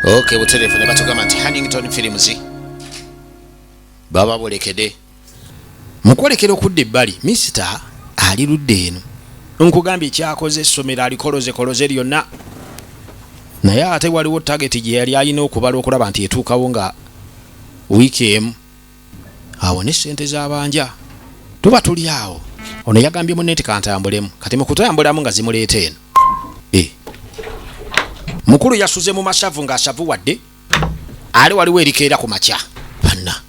Okay, butereevu ne batugamba nti Hannington Films baba bolekede mukwolekera okudda ebbali. Minisita ali ludda eno, nkugambye kyakoze essomero alikolozekoloze lyonna, naye ate waliwo target gye yali alina okubala okulaba nti etuukawo nga wiiki emu awo ne ssente z'abanja. Tuba tuli awo, ono yagambye munne nti kantambulemu. Kati mu kutambulamu nga zimuleeta eno. Eh. Mukulu yasuze mu masavu ng'asavuwadde ale waliwo erikeera ku makya. Banna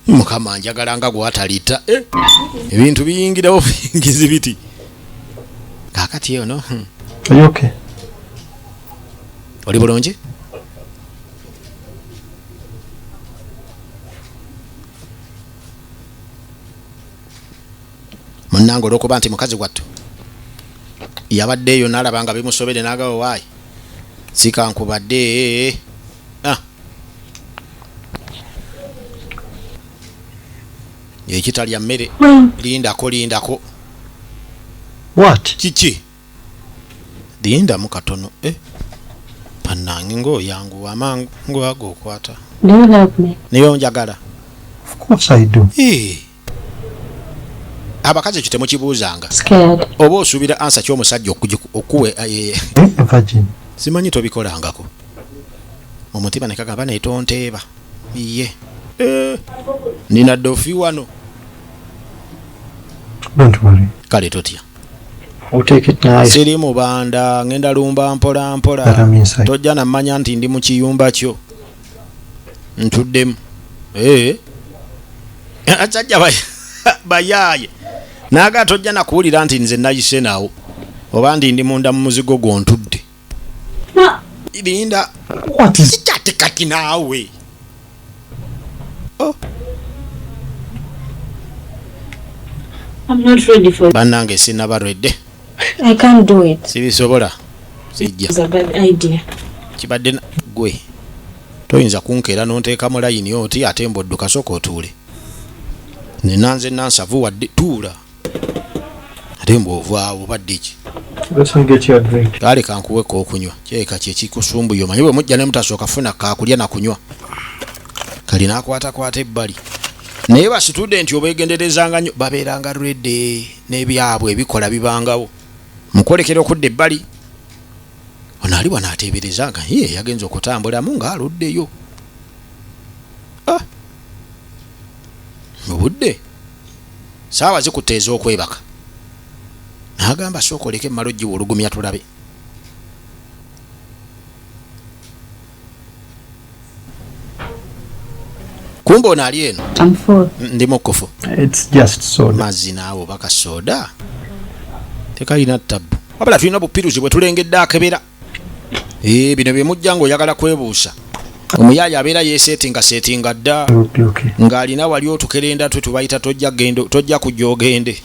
mukama njagala nga gwatalitta. Eh, ebintu biyingirawo biyingizi biti kakati ono. Are you okay? Oli bulungi? Munnange, olwokuba nti mukazi wattu yabadde eyo n'alaba nga bimusobere, n'agawa waayi sikankubadde. Ah. Ekitalya mmere. Lindako, lindako. What? Kiki? Lindamu katono. Eh, bannange, ng'oyanguwa amangu ng'ago okwata. Do you love me? Naye onjagala? Of course I do. Eh. Abakazi ekyo temukibuuzanga. Scared. Oba osuubira answer ky'omusajja okuwe Eh, a virgin. Simanyi tobikolangako mu mutima ne kagamba naye tonteeba ye. Eh, nina dofi wano. Don't worry. Kale totya. I'll take it nice. Siri mu banda, ngenda lumba mpola mpola. That I'm inside. Tojja namanya nti ndi mu kiyumba kyo ntuddemu. Eh. Asajja bayaaye naga tojja nakuwulira nti nze nayise nawo oba ndi munda mu muzigo gwo ntudde. Linda. What is Kikyate kati naawe. Oh. I'm not ready for Bannange, sinaba ready. I can't do it. Sibisobola, sijja. It's a bad idea. Kibadde gwe toyinza kunkeera n'onteeka mu layini oti ate mbodduka. Sooka otuule, nina nze nansavu wadde tuula ate mbwovaawo badde ki? Let me get you a drink. Kale kankuweka okunywa kyeka kyekikusumbuye. Omanyi bwe mujja ne mutasooka funa kakulya na kunywa. Kali n'akwatakwata ebbali, naye ba student obeegenderezanga nnyo, babeeranga ready n'ebyabwe ebikola bibangawo. Mukwolekera okudda ebbali, ono ali wano ateebereza nga ye yagenza okutambulamu ng'aluddeyo. Ah! Mu budde saawa zikutte ez'okwebaka, n'agamba sooka oleke emmala ogiwa olugumya tulabe. Kumbe ono ali eno. I'm full. Ndi mukkufu. It's just soda. Mazzi naawe oba kasoda tekalina tabbu, wabula tulina obupiruzi bwe tulengedde akebera. Eh, bino bye mujja ng'oyagala kwebuusa, omuyaayi abeera yeeseetinga seetinga dda. It will be okay. Ng'alina wali otukerenda twe tubayita tojja genda, tojja kujja ogende,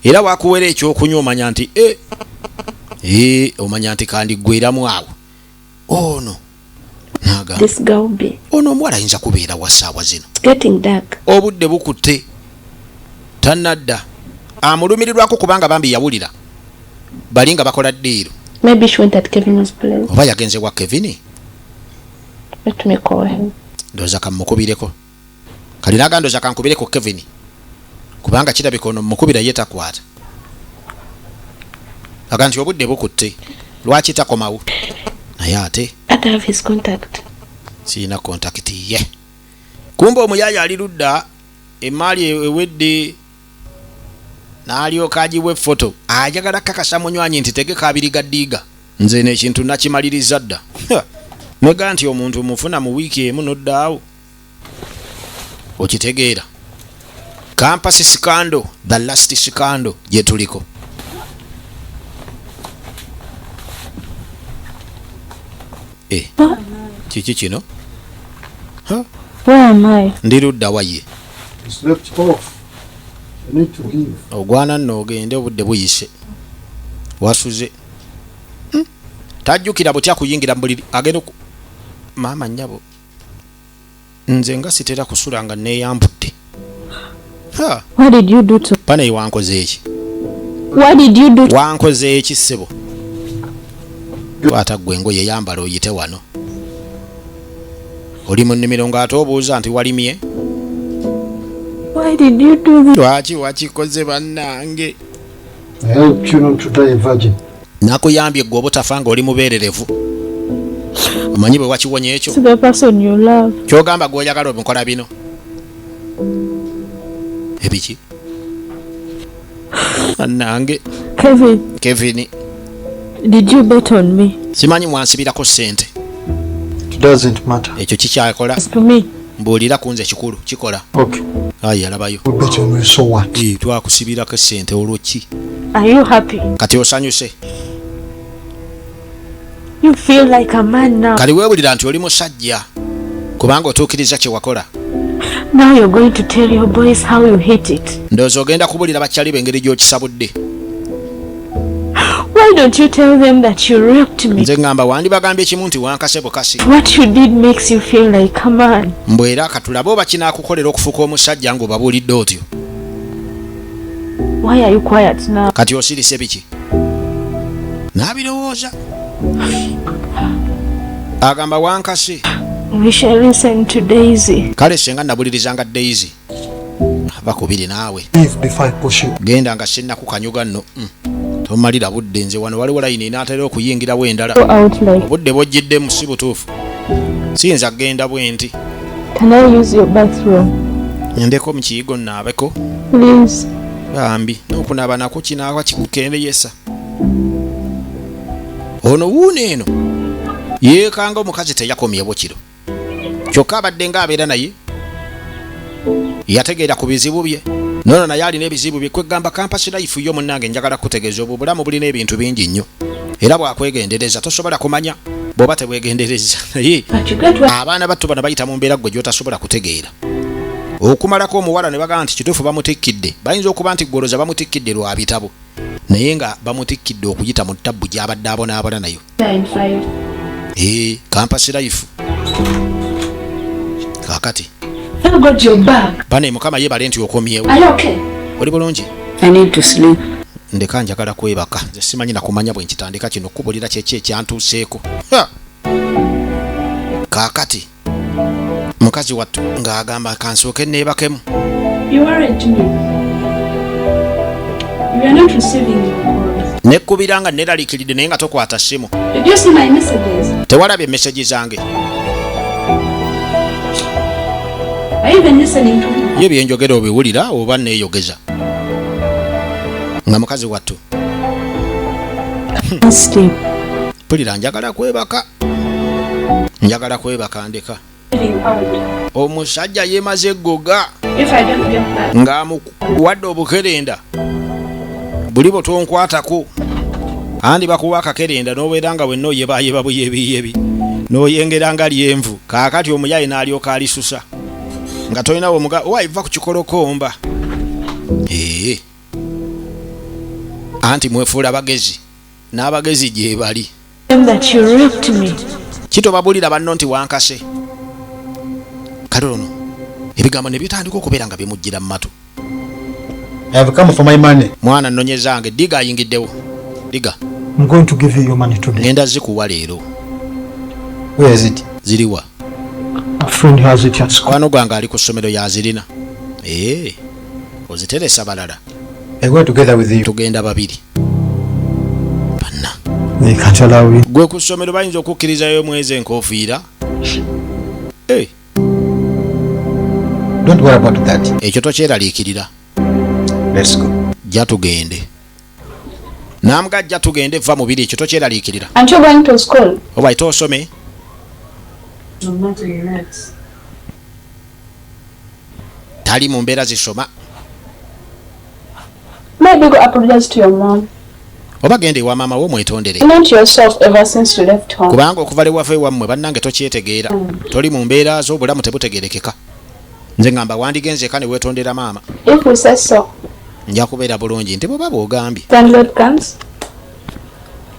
era wakuwera ekyokunywa omanya nti e e omanya nti kandiggweramu awo. Ono n'agamba, This girl be. Ono omuwala ayinza kubeera wa ssaawa zino? It's getting dark. Obudde bukutte, tannadda. Amulumirirwako kubanga bambi yawulira bali nga bakola deal. Maybe she went at Kevin's place. Oba yagenze wa Kevin? Let me call him. Ndowooza kammukubireko. Kalinaga ndowooza kankubireko Kevin, kubanga kirabika ono mukubira ye takwata. Aga nti obudde bukutte, lwaki takomawo? Naye ate I have his contact. Sirina contact ye. Kumbe omuyaayi ali ludda, emaali ewedde, n'alyoka agiwa efoto. Ayagala kakasa munywanyi nti tegeka abiri ga ddiiga, nze nekintu nakimaliriza dda. Ha! Nega nti omuntu mufuna mu wiiki emu noddaawo, okitegeera? Campus Scandal, the last scandal gye tuliko. Eh, kiki kino? Ha? Where am I? Ndi ludda wa ye? You slept off. You need to leave. Ogwana nno ogende, obudde buyise, wasuze. Tajjukira butya kuyingira mu buliri agenda maama nnyabo, nze nga sitera kusula nga neeyambudde. Ha, What did you do to banaye, wankoze eki? What did you do to Wankoze eki, ssebo? Kwata ggwe engoye, yambala oyite wano. Oli mu nnimiro ng'ate obuuza nti walimye. Why did you do this? Lwaki wakikoze, bannange? I helped you not to die a virgin. Nakuyambye gwe obutafa ng'oli mubeererevu. Omanyi bwe wakiwonya ekyo? To the person you love. Kyogamba gw'oyagala obikola bino ebiki, bannange? Kevin, Kevin, did you bet on me? Simanyi mwansibirako ssente. It doesn't matter. Ekyo kikyakola? It's to me. Mbuulira ku nze, kikulu kikola? Okay. Ayi, yalabayo. We bet on you, so what? Eh, twakusibirako essente, olwo ki? Are you happy? Kati osanyuse? You feel like a man now. Kali weewulira nti oli musajja kubanga otuukiriza kye wakola. Now you're going to tell your boys how you hate it. Ndowooza ogenda kubulira bakyali be engeri gy'okisabudde. Why don't you tell them that you raped me? Nze ŋŋamba wandibagambye kimu nti wankase bukasi. What you did makes you feel like a man. Mbwe era katulabe oba kinaakukolera okufuuka omusajja ng'obabuulidde otyo. Why are you quiet now? Kati osirise biki? N'abirowooza, agamba wankase. We shall listen to Daisy. Kale senga nabulirizanga Daisy bakubiri naawe. Leave before I push you. Genda nga sinnakukanyuga nno. Tomalira budde nze wano waliwo layini enaatera okuyingirawo endala. Go out like. Obudde bwojjiddemu si butuufu, siyinza kgenda bwe nti. Can I use your bathroom? Ndeko mu kiyigo nnaabeko. Please. Bambi, n'okunaaba nakwo kinaaba kikukendeyesa. Ono wuuno eno yeekanga omukazi teyakomyewo kiro, kyokka abadde ng'abeera naye yategeera ku bizibu bye, nono naye alina ebizibu bye. Kwegamba campus life yo, munnange, njagala kutegeeza obwo obulamu bulina ebintu bingi nnyo, era bwakwegendereza tosobola kumanya bw'oba tebwegendereza naye. But you get what? Abaana batto bano bayita mu mbeera gwe gy'otasobola kutegeera. Okumalako omuwala ne bagamba nti kituufu bamutikkidde, bayinza okuba nti goloza bamutikkidde lwa bitabo, naye nga bamutikkidde okuyita mu tabbu gy'abadde abonaabona nayo. 9-5. Ee, campus life kaakati. Thank God you're back. Bane, Mukama yeebale nti okomyewo. Are you okay? Oli bulungi? I need to sleep. Ndeka, njagala kwebaka. Nze simanyi nakumanya bwe nkitandika kino kubulira kyeki ekyantuuseeko. Ha! Kaakati mukazi wattu ng'agamba kansooke neebakemu. You worried me. You are not receiving your calls. Nekkubira nga neraliikiridde, naye nga tokwata ssimu. Did you see my messages? Tewalabye message zange? Are you even listening to me? Ye byenjogera obiwulira oba neeyogeza? Nga mukazi wattu Sleep. mpulira njagala kwebaka, njagala kwebaka, ndeka. Living out. Omusajja yeemaze eggoga. If I don't get that, Ng'amuwadde obukerenda buli bwe tonkwatako, andi bakuwa akakerenda n'obeera nga wenna oyebayeba buyebiyebi n'oyengera nga lyenvu. Kaakati omuyayi n'alyoka alisusa nga tolinawo omuga owaiva ku kikolokomba. Ee, anti mwefuula bagezi n'abagezi gye bali. Them that you raped me. Kitobabulira banno nti wankase. Kale ono ebigambo ne bitandika okubeera nga bimujjira mu matu. I have come for my money. Mwana, nnonyezange diga ayingiddewo diga. I'm going to give you your money today. Ngenda zikuwa leero. Where is it? Ziriwa? A friend has it at school. Kwano gwange ali ku ssomero yazirina. Ee, oziteresa balala. I go together with you. Tugenda babiri, banna. They can't allow you. Gwe ku ssomero bayinza okukkirizayo mwezi enkofiira? Eh, Don't worry about that. Ekyo tokyeraliikirira. Let's go. Jja tugende, namuga, jja tugende, va mubiri, ekyo tokyeraliikirira. Aren't you going to school? Oba ite osome? I'm not relaxed. Tali mu mbeera zisoma. Maybe go apologize to your mom. Oba genda ewa maama wo mwetondere. You're not yourself ever since you left home. Kubanga okuva lwe wava ewammwe, bannange, tokyetegeera, toli mu mbeera zo, obulamu tebutegerekeka. Nze ngamba wandigenze eka ne weetondera maama. If we say so, Nja kubeera bulungi nti bwoba bw'ogambye. Landlord comes.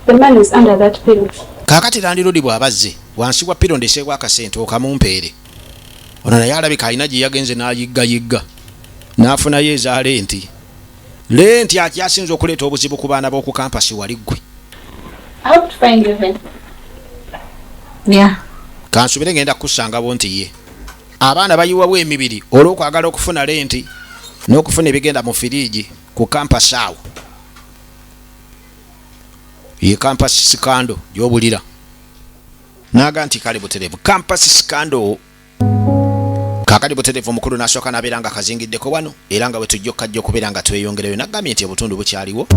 The man is under that pillow. Kaakati landlord bw'abazze, wansi wa pillow ndeseewo akasente okamumpeere. Ono naye alabika alina gye yagenze n'ayiggayigga n'afunayo eza rent. Rent akyasinza okuleeta obuzibu ku baana b'oku campus wali ggwe. I hope to find you here. Yeah. Kansubire ngenda kukusangabo nti ye abaana bayiwawo emibiri olw'okwagala okufuna renti n'okufuna ebigenda mu firiigi ku campus awo. Ye campus scandal gy'obulira n'aga nti kale butereevu campus scandal. Kaakati butereevu omukulu n'asooka n'abeera nga kazingiddeko wano, era nga bwe tujja okukajja okubeera nga tweyongereyo. Nagambye nti obutundu bukyaliwo,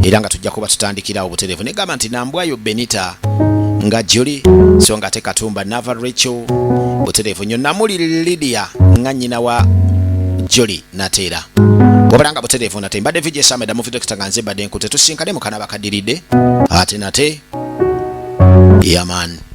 era nga tujja kuba tutandikirawo butereevu. Negamba nti Nambwayo Benita nga Juli, so nga ate Katumba Nava Rachel butereevu nnyo, Namuli Lydia nga nnyina wa Juli Nateera. Wabula nga butereevu nate mbadde VJ Sameda mu Dokita, nga nze mbadde nkute. Tusinkane mu kanaba kadiridde ate nate. Yaman.